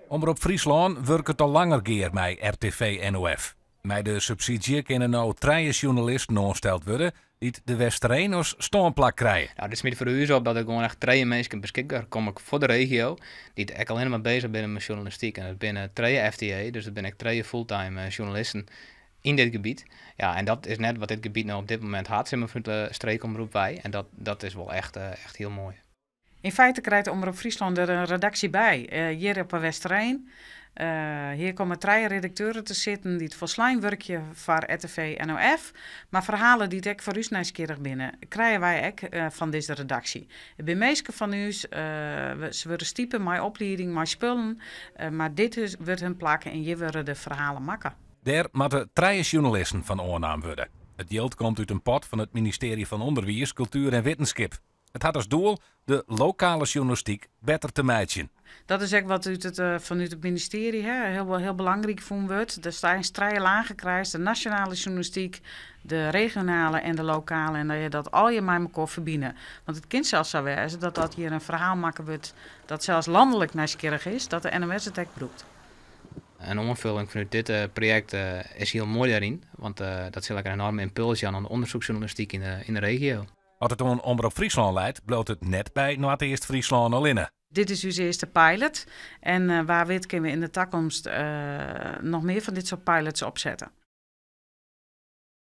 Omrop Fryslân wurket al langer gear mei RTV NOF. Mei de subsydzje kinne no trije sjoernalisten oansteld wurde dy't De Westereen as stânplak krije. Nou, dit smyt foar ús op dat der gewoan echt trije minsken beskikber komme foar de regio, dy't ek allinnich mar beuzich binne mei sjoernalistyk. En dat binne trije FTE, dus dat binne ek trije fulltime sjoernalisten yn dit gebiet. Ja, en dat is net wat dit gebiet no op dit momint hat, sis mar, fanút de streekomrop wei. En dat is wol echt hiel moai. Yn feite krijt Omrop Fryslân der in redaksje by, hjir op 'e Westereen. Hjir komme trije redakteuren te sitten dy't folslein wurkje foar RTV NOF. Mar ferhalen dy't ek foar ús nijsgjirrich binne, krije wy ek fan dizze redaksje. It binne minsken fan ús, se wurde stipe mei oplieding, mei spullen, mar dit wurdt hun plak en hjir wurde de ferhalen makke. Dêr moatte trije sjoernalisten fan oannaam wurde. It jild komt út in pot fan it ministearje fan Underwiis, Kultuer en Wittenskip. It hat as doel de lokale sjoernalistyk better te meitsjen. Dat is ek wat út it, fanút it ministearje, hè, hiel, hiel belangryk fûn wurdt. Der stean trije lagen krijst, de nasjonale sjoernalistyk, de regionale en de lokale. En dat je dat allegear mei mekoar ferbine. Want it kin sels sa wêze dat dat hjir in ferhaal makke wurdt dat sels lanlik nijsgjirrich is, dat de NOS it ek brûkt. In oanfolling fanút dit projekt is hiel moai dêryn, want dat sil ek in enoarme ympuls jaan oan de ûndersykssjoernalistyk yn de regio. As it oan Omrop Fryslân leit, bliuwt it net by Noardeast-Fryslân allinne. Dit is ús earste pilot en wa wit kinne we yn de takomst noch mear fan dit soart pilots opsette.